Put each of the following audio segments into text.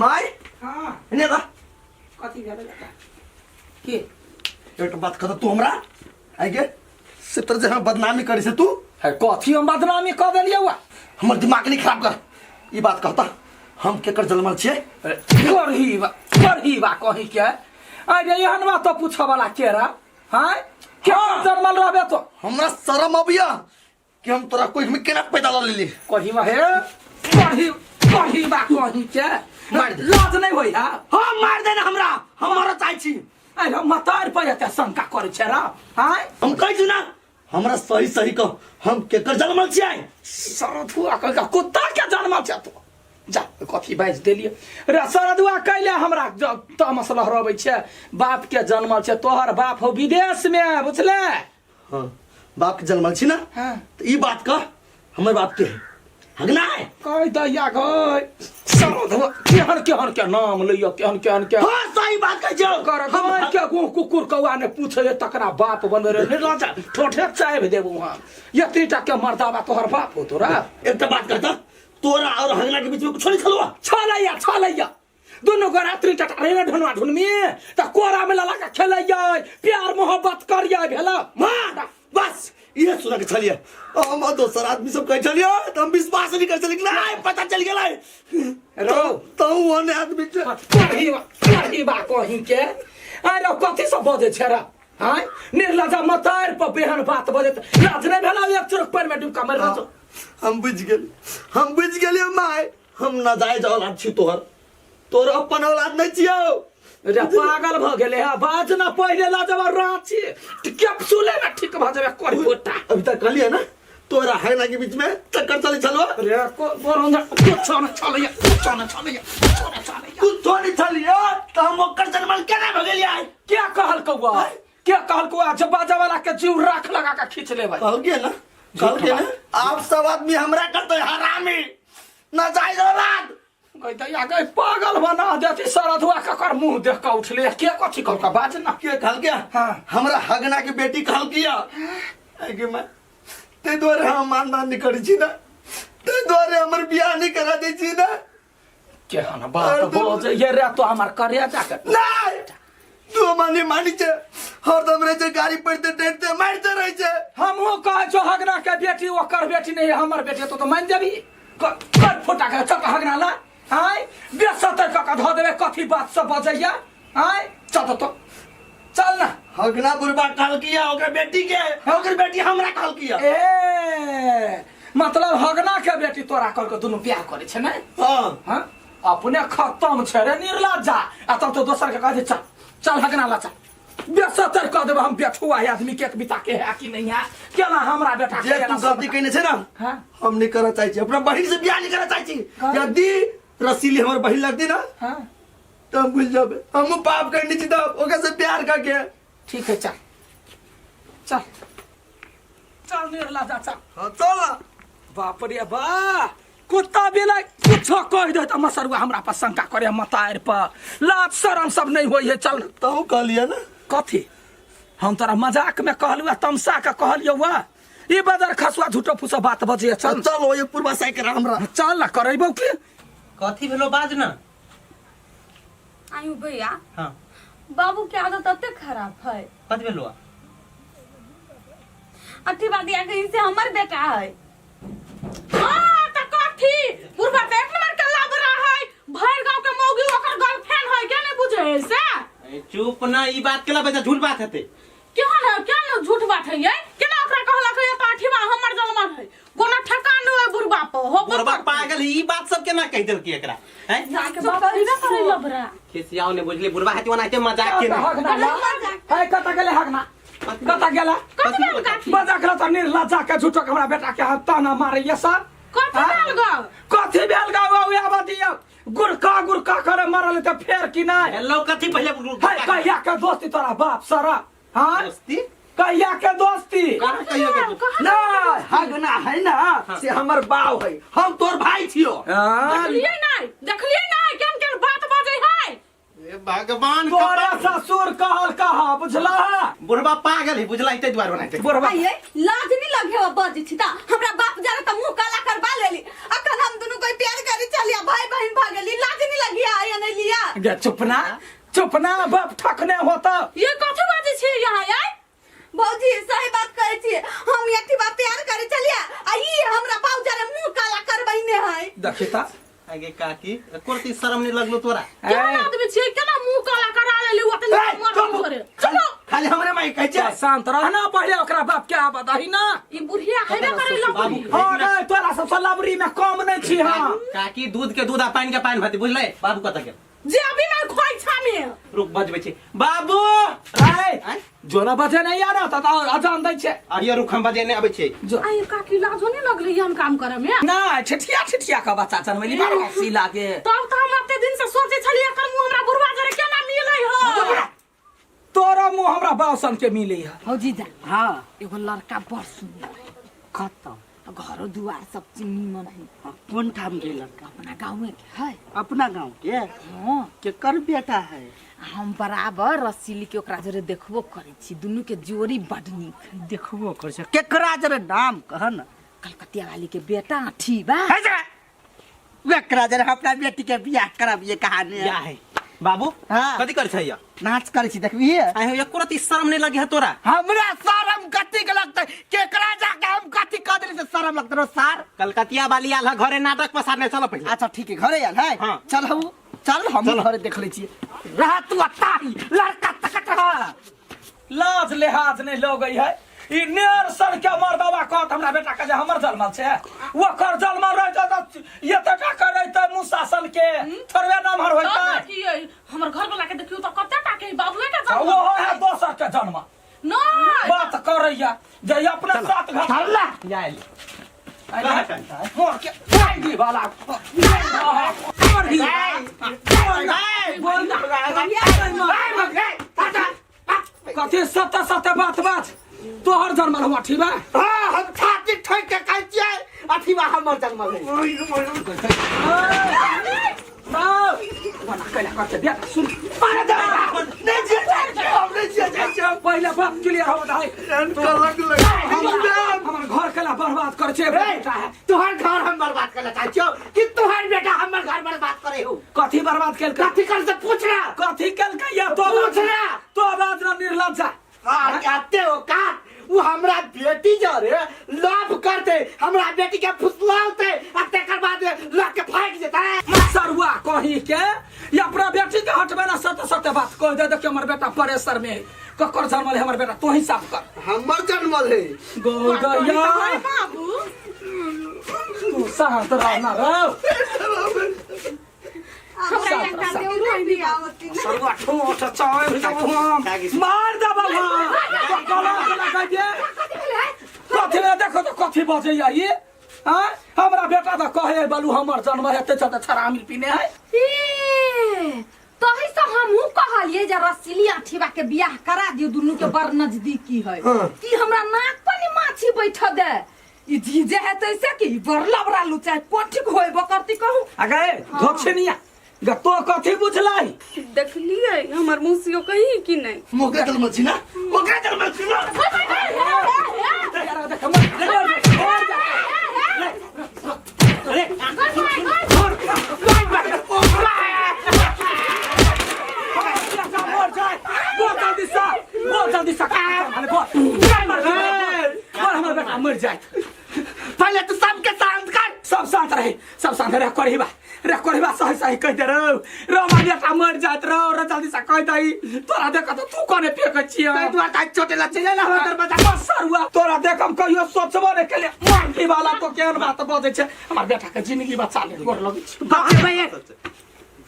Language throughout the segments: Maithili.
माय। हाँ। एने दा। कथी भेलै बेटा? के? एकटा बात कह तू हमरा आइ गे से तोर जे हम बदनामी करी से तू। है कथी हम बदनामी कऽ देलियै हुआ? हमर दिमाग नहीं खराब कर, ई बात कहता हम केकर जन्मल छियै? करही बा, करही बा कहीं के। अरे एहन बात तो पूछऽ वाला के रहा? हाँ? के जन्मल रहबे तो? हमरा शरम अबिया कि हम तोरा कोई में केना पैदा ल लेली। कही बा हे, करही, करही बा कहीं के। मार दे। लाज नहीं होई हा? हाँ, मार दे ना हमरा, हम मरऽ चाहै छी। अरे मतार पर एते शंका करै छै रा? हाँ? हम कहै छी ना, हमरा सही सही कह, हम केकर जन्मल छियै? सरधुआ कह के कुत्ता के जन्मल छै तू। जा कथी बाजि देलियै रे सरधुआ? कैले हमरा तामस लहरबै छै? बाप के जन्मल छै, तोहर बाप हो विदेश में, बुझले? हाँ, बाप के जन्मल छी ना। हाँ। तो ई बात कह, हमर बाप के है हगना है? कह दैया गय सरधुआ, केहन केहन के नाम लैया, केहन केहन के। हाँ, सही बात कहै छियौ। कर गाय के गो कुकुर कौआ ने पूछे तकरा बाप बनबे रे निर्लज्ज, ठोठे चाबि देबू हम। एतनी टा के मर्दाबा तोहर बाप हो तोरा। एकटा बात कहता, तोरा और हगना के बीच में कुछ नहीं छलवा? छलैया, छलैया। दुनू गोरा त्रिटा रे ने ढनुआ ढुनमी त कोरा में लला के खेलैया, प्यार मोहब्बत करिया भेला। माँ बस इहे सुन के छलिए। हम दोसर आदमी सब कहै छलिए त हम विश्वास नहीं कर छलिए, नहीं पता चल गेलै। रो। तो ओने आदमी छै। कही कही बा कही के। अरे कथी सब बजै छै रे? हाँ, निर्लजा मतार पर बेहन बात बजैत लाज नहीं भेला? एक चुरक पैर में डुबका मर रहा। हम बुझ गेली, हम बुझ गेलियै माय, हम नाजायज औलाद छी तोहर, तोर अपन औलाद नहीं छियौ। रे पागल भ गेले है, बाज ना पहिले ला जब रांची कैप्सूले में ठीक भ जाबे कर गोटा। अभी तक कहलियै ना तोरा है ना के बीच में चक्कर चले छलो। रे को बोरंजा कुछ न चलैया, कुछ न चलैया, कुछ न चलैया। कुछ नहीं छलियै त हम ओकर जन्मल केना भ गेलियै? क्या कहल कौआ, क्या कहल कौआ? जब बाजा वाला के जीव राख लगा के खींच लेबै। कहल के ना, कहल के ना, आप सब आदमी हमरा करते हरामी नाजायज औलाद। गई दैया गई, पागल बना देती सरधुआ। ककर मुंह देख के उठले? के कथी कहलका? बाज ना। के कहल के? हाँ। हमरा हगना के बेटी कहल किया कि मैं ते दुआरे हम मानदान नहीं करै छी ना, ते दुआरे हमर बियाह नहीं करा दै छी ना। केहन बात बजै ये रे तो हमर करे जाके। नहीं, तू मानी मानी छे, हरदम रहे छे गाड़ी पड़ते डरते मारते रहे छे। हमहूँ कहै छौ हगना के बेटी ओकर बेटी नहीं हमर बेटी तो मान जेबी? कर फोटा के चल हगना ला। आय बेसत कऽ के धऽ देबै। कथी बात सब बजैया? आय चल तो चल ना। हगना बुढ़बा कहल किया ओकर बेटी के, ओकर बेटी हमरा कहल किया। ए मतलब हगना के बेटी तोरा कहल के दुनू बियाह करै छै ने? हाँ। हाँ, अपने खत्म छै रे निर्लज्जा, आ तब तो दोसर के कह दे चल चल हगना ला चल। बेसतर कह देबै हम। बेठुआ है आदमी के बिता के है कि नहीं है केना हमरा बेटा के जे तू एना गलती कने छै ना। हाँ। हम नहीं करऽ चाहै छी, अपना बहिन से बियाह नहीं करऽ चाहै छी। काहे? यदि रसीली हमर बहिन लगती ना हाँ तो हम भूल जाबे हम पाप करने छी तब ओकरा से प्यार करके। ठीक है, चल चल चल निर्लज्जा चल। हाँ चल। बाप रे बा, कुत्ता बिलाई कुछो कह दे त मसरुआ हमरा पर शंका करे मतार पर। लाज शरम सब नहीं होई है। चल। तहु कहलिए ना। कथी? हम तोरा मजाक में कहलु आ तमसा के कहलियौ वा ई बदर खसुआ झूठो फूसो बात बजे। चल चल ओ ये पूर्वा साइकिल हमरा। चल ना करेबौ की। कथी भेलो बाज ना। आयु भैया। हाँ। बाबू के आदत अते खराब है। कथी भेलो? अथी बात या कहीं से हमर बेटा है। हाँ त कथी बुढ़बा त एक नंबर के लबरा है, भर गांव के मौगी ओकर गर्लफ्रेंड है, क्या नहीं बुझे है से? ए, चुप ना, ई बात केला बजा झूठ बात हेते। क्यों ना, क्या ना झूठ बात है ये? केना ओकरा कहलक है त अथी बा हमर जन्मल है, कोनो ठकान नहीं है बुढ़बा पर हो। बुढ़बा पागल है, ई बात सब केना कहि देलकी एकरा? हैं? जाके बाप कहिबे करे लबरा। खिसियाओ ने बुझली, बुढ़बा हेती ओनाहिते मजाक के ने। हगना ला है कत गेले हगना, कत गेला? कथी भेल काकी? मजाक ल त निर्लज्जा के झूठो के हमरा बेटा के ताना मारैया सर। कथी हाँ? भेल गौ? कथी भेल गौ? आबऽ दियौ, गुरका गुरका करे मरल त फेर की नहीं। हेलो कथी पहिले है कहिया के दोस्ती तोरा बाप सरा? हाँ दोस्ती कहिया के दोस्ती? कहाँ कहिया के दोस्ती? नहीं हगना है ना से हमर बाव है, हम तोर भाई छियो। हाँ। देखलियै नहीं, देखलियै नहीं केन केन बात बजै है। ए भगवान, तोरा ससुर कहल कहा बुझला? बुढ़बा पागल है बुझला, ताहि दुआरे बनाते। बुढ़बा आइए लाज नहीं लगे हो बज छी त हमरा बाप जाने त मुंह काला करवा लेली, अखन हम दुनू कोई प्यार करी चलिया भाई बहन भ गेली, लाज नहीं लगी आयन गे चुप ना, चुप ना, बाप ठकने होता। ये कथी बाजै छी यहाँ यार? भौजी सही बात कहै छी, हम एकठी बाप प्यार करे छलियै आ ई हमरा बाप जरे मुंह काला करबैने है। देखी ता आगे काकी कोरती शरम नहीं लगलो तोरा। केहन आदमी छियै, केना मुंह काला करा लेली ओतनी ए, मरद चुप। छोरे। चलो खाली हमरे माई कहै छै। शांत रह ना, पहिले ओकरा बाप के आबऽ दही ना। ई बुढ़िया हेबे करै लबरी। हाँ रे, तोरा सबसँ लबरी में कम नहीं छी। हाँ काकी दूध के दूध आ पानी के पानी भाती बुझले। बाबू कतऽ गेल? जे अभी मैं खोइ छामे। रुक बजबै छी बाबू। रे जोना बजे नहीं आना त अजान दै छै। आइयो रुक, हम बजे नहि अबै छियै। जो आइ काकी लाजो नहीं लगले एहन काम करे में? ना, ठिठिया ठिठिया का बच्चा जनमैली, बड़ हंसी लागे। तब त हम एते दिन से सोचे छलियै एकर मुंह हमरा बुढ़वा जरे केना मिलै ह। तोरा मुंह हमरा बाउसन के मिले है। हौ जीजा। हाँ। एगो लड़का बड़ सुंदर है। कतऽ? घरो दुआर सब चीज नीमन है। हाँ, कोन ठाम के लड़का? अपना गाँव के है। अपना गाँव के? हाँ। केकर बेटा है? हम बराबर रसीली के ओकरा जरे देखबो करै छी, दुनू के जोड़ी बड नीक है। देखबो करै छै? केकरा जरे, नाम कह न। कलकतिया वाली के बेटा ठीक बा। है जरा। केकरा जरे अपना बेटी के बियाह कराबिए कहानी है। या है बाबू। हाँ। कथी करै छै या? नाच करै छी, देखबी? आइ हो एको रति शरम नहीं लगे है तोरा? हमरा शरम कथी के लगतै? केकरा जाके हम कथी कह देली से शरम लगतै रो सार? कलकतिया वाली आल है घरे नाटक पसारने, चल पहिले। अच्छा ठीक है, घरे आयल है। हाँ। चल हम, चल हम घरे देख लै छियै। रह तू अत्ताही लड़का तकत रह। लाज लिहाज नहीं लगै है ई नेर सन के मर्दवा कहत हमरा बेटा के जे हमर जन्मल छै, ओकर जन्मल रह त ये तका करै त मुसासन के थोड़बे नमहर तब होइतै। की यै, हमर घर वाला के देखियौ त कते टा के बाबुए के आ जन्म ओहो है दोसर के जन्म। नहीं बात करैया जे अपना साथ घर चल ना। या मोर के दी वाला मोर ही बोल ना। कथी सत्य सत्य बात बात तोहर जन्मल हुआ ठीक बा? हाँ, हम छाती ठोक के कहै छियै अथी बा हमर जन्मल है। बना कैला करते बेटा सुन मारे दे नहीं जिया जाइ छियै, हम नहीं जिया जाइ छियै। पहिले बाप क्लियर हो जाए। एहन कलंक लगा हमर घर केला बर्बाद कर छे बेटा है। तोहर घर हम बर्बाद करना चाहै छियौ कि तोहर बेटा हमर घर बर्बाद करे हो? कथी बर्बाद केलकै? कथी कर से पूछ ना। कथी केलकै या तो पूछ ना। तो आवाज ना निर्लज्जा। हाँ, कहते हो का वो हमरा बेटी जरे लव करते, हमरा बेटी के फुसलाते आ तकर बाद लग के भाग जेतै। सरुआ कही के या अपना बेटी के हटबे ना, सत्य सत्य बात कह दे। देखियो हमर बेटा परेशर में है, ककर जन्मल है हमर बेटा, तू ही साफ कर। हमर जन्मल है। गौदैया बाबू तू शांत रह ना रहो। हमरा यहाँ देउ नहीं आवती। सरुआ ठोठ चाय जब हम मार देब हम कला कला कह दे कथी में देखो तो कथी बजे ये हाँ हमरा बेटा तो कहे बलू हमर जन्म हेते चलते छरामी पीने है। ए, तही से हमहू कहलिए जे रसीली अठीबा के बियाह करा दियो, दुनू के बड़ नजदीकी है। कि हमरा नाक पर नी माछी बैठ दे, ई जीजे है तैसे कि बड़ लबरा लुचा कोन ठीक होइबो करती कहू। अगे धोक्षनिया ग तो कथी बुझलाई? देखलिए हमर मौसियो कही कि नहीं मोकरा जन्मल छी ना, मोकरा जन्मल छी ना। यार देख मर मर जा। मर जाए बहुत जल्दी सा, बहुत जल्दी सा अरे बहुत मर हमर बेटा मर जाए। पहले तू सबके शांत कर। सब शांत रहे, सब शांत रहे। करही बा रे करही बा, सही सही कह दे रो रो हमर बेटा मर जात रो रो जल्दी से कह दई। तोरा देख त तू कने फेक छिया तै दुआरे ताइ चोटे ला चलि आयल हमर दरवाजा। बस सरुआ तोरा देख हम कहियो सोचबो नै केलिए मरनी वाला तो केहन बात बजै छै। हमर बेटा के जिंदगी बचा ले, गोर लगै छी। बचेबै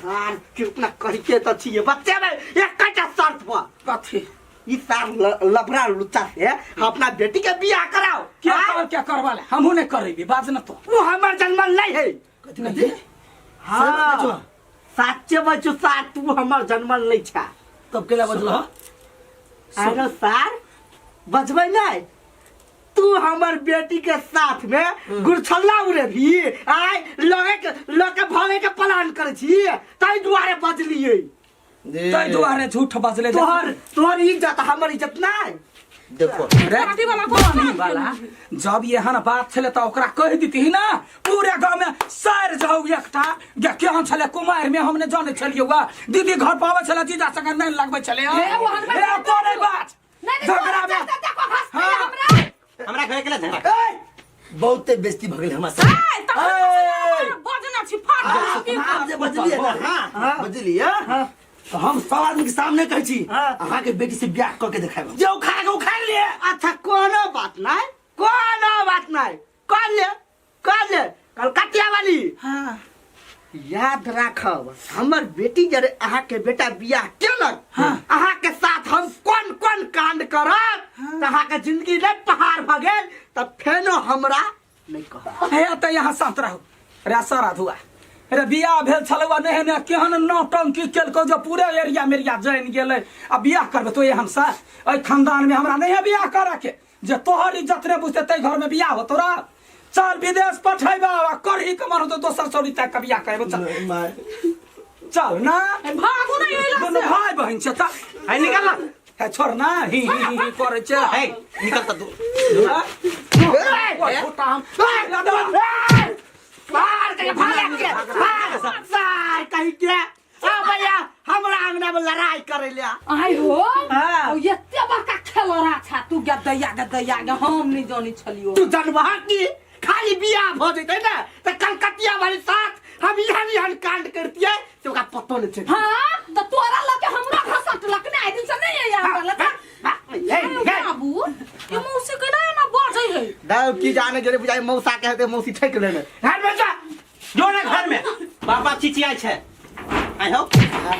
यार, कितना कहि के त छियै बचेबै एकटा शर्त पर। कथी? ई सार लफड़ा लुच्चा से अपना बेटी के बियाह कराओ। क्या हाँ? कर क्या करवा ले, हमहू नहीं करेबी बाज न तो। वो हमर जन्मल नहीं है। कथी नहीं? हाँ साचे बच्चू सार, तू हमर जन्मल नहीं छा। तब केला बजल? अरे सार बचबै नहीं, तू हमर बेटी के साथ में गुरछल्ला उड़े भी आय लगे के लके भागे के प्लान करे छी, ताहि दुआरे बजलिए। ताहि दुआरे झूठ बजले। तोहर तोहर इज्जत हमर इज्जत नहीं। देखो रे पार्टी वाला तो पानी वाला जब एहन बात छले त ओकरा कहि दितही ना पूरे गांव में सर जाऊ एकटा जे केहन छले कुमार में हमने जाने छलियै वा दीदी घर पर आबै छले जीजा संगे नहीं लगबै छले हे, ओहन बात रे तो नहीं बात नहीं नहीं झगड़ा तोरा में चलते देखो हंसते हाँ। हमरा हमरा घर के ला झगड़ा ए, बहुते बेइज्जती भऽ गेल हमरा से ए तखन बजना छी फाट देलक। आब जे बजलियै ने हाँ बजलियै तऽ हम सब आदमी के सामने कहै छी अहाँके बेटी से बियाह कऽ के देखायब जे उखाड़ के उखाड़ लिए अच्छा कोनो बात नहीं कोनो बात नहीं कर ले कर ले कलकतिया वाली हाँ याद राखब हमर बेटी जरे अहाँ के बेटा बियाह केलक अहाँ के साथ हम कोन कोन कांड करब तऽ अहाँ के जिंदगी नहि पहाड़ भऽ गेल तऽ फेनो हमरा नहि कहब हे तऽ यहाँ शांत रहू रे सारा धुआ रे बियाह भेल छलौ आ नहि ने केहन नौटंकी केलकौ जे पूरे एरिया मेरिया जानि गेलै आ बियाह करबै तो एहन से एहि खानदान में हमरा नहीं है बियाह करे के जे तोहर इज्जत नहीं बुझते तै घर में बियाह होतो रा चल विदेश पठेबा आ करही के मन होतो दोसर सौरी ताकि के बियाह करेबो चल माय चल ना भागू ना एला दुनू से भाई बहिन छै त है निकल ना हे छोड़ ना ही ही ही ही करै छै है निकल त दू हाँ? ओए, छोटा हम बाहर के भाग के भाग सार कहीं के आ भैया हमरा अंगना में लड़ाई करे ले आइ हो हाँ। ओ एते बड़का खेलरा छा तू गदैया गदैया गे हम नहीं जानी छलियो तू जानबहा की खाली बियाह भ जेतै ने तऽ कलकतिया वाली साथ हम एहन एहन कांड करतियै से ओकरा पतो नहि छै हाँ तो तोरा लगे हमरा घसटलक ने आइ दिन से नहीं आया हमरा लगे बाबू ये मौसी केना एना बजै है दाऊ की जाने गेले बुझाइ मौसा के हेतै मौसी ठकि लेने घर में जा जो ना घर में बाप बाप चिचियाइ छै आइ हो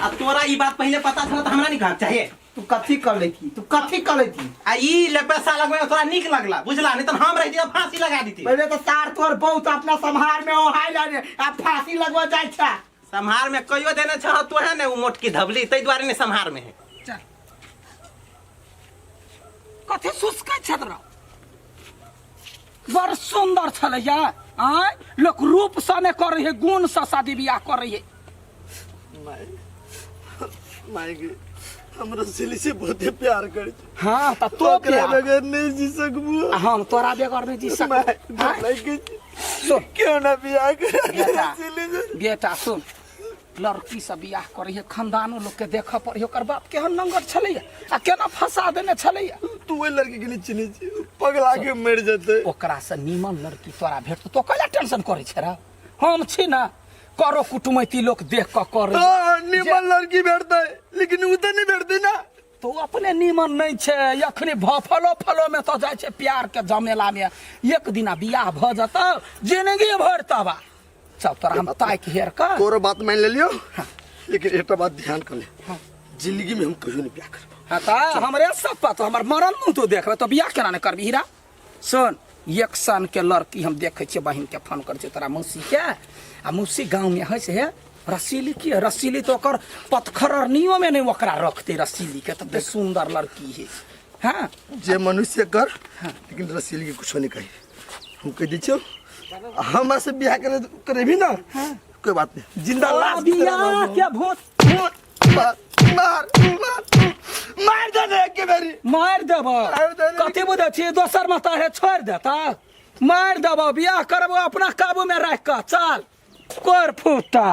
आ तोरा ई बात पहिले पता छल त हमरा नहीं कहक चाहिए तू कथी कर लेती तू कथी कर लेती आ ई ले पैसा लगबै में तोरा नीक लगला बुझला नहीं त हम रहिती त फांसी लगा दीती पहिले तऽ सार तोर बहुत अपना सम्हार में ओहाइ लाने आ फांसी लगवा जाइ छै सम्हार में कहियो देने छह तोहे ने उ मोटकी धबली ताहि दुआरे ने सम्हार में है चल कथी सुसकै छत रह बड़ सुन्दर छलैया आँय लोक रूपसँ नहि करै है गुणसँ शादी बियाह करै है माय माय गे हमरा सिली से बहुते प्यार करे छै हाँ तऽ तो ओकरा प्यार बगैर नहीं जी सकबो आ हम तोरा बेगर नहि जी माय सकब आँय? लाइक सुन क्यों ना बियाह करा दे बेटा सिली से बेटा सुन लड़की से बियाह करै है खानदानो लोकके देखऽ पड़ै है ओकर बाप केहन नंगर छलैया आ केना फंसा देने छलैया तू ओहि लड़की के नहीं चिन्है छी पगला के मर जेतै ओकरा से नीमन लड़की तोरा भेटतौ तो कैला टेंशन करै छै रे हम छी ना करो कुटुमैती लोक देख कऽ करै हाँ, नीमन लड़की भेटतै लेकिन उ तऽ नहीं भेटतै ना तो अपने नीमन नहीं छै अखनी भफलो फलो में तो जाइ छै प्यार के झमेला में एक दिना बियाह भऽ जेतौ जिंदगी भरि तबा चल तोरा हम ताकि हेर कऽ तोरो बात मान लेलियो लेकिन एकटा बात ध्यान कर ले जिंदगी में हम कहियो नहीं प्यार करब हाँ तऽ हमरे सब पत हमर मरल मुँह तू देखबे तो बियाह केना नहि करबी हीरा सुन एक सन के लड़की हम देखै छियै बहिन के फोन करै छियै तोरा मौसी के आ मौसी गाँव में है से रसीली की है रसीली तो ओकर पथखरनियो में नहीं ओकरा रखते रसीली के तते सुंदर लड़की है हाँ जे मनुष्य कर लेकिन रसीली के कुछो नहीं कही हम कह दै छियौ हमरा से बियाह करे करे भी ना कोई बात नहीं जिंदा लाश की तरह बियाह रहबो। के भूत मार मार मार मार दे ने एक बेरी मारि देबो मारि देबो। कथी बुझै छी दोसर में तऽ हे छोड़ि देता मारि देबो बियाह करबो अपना काबू में राखि कऽ चल कोर फूटा।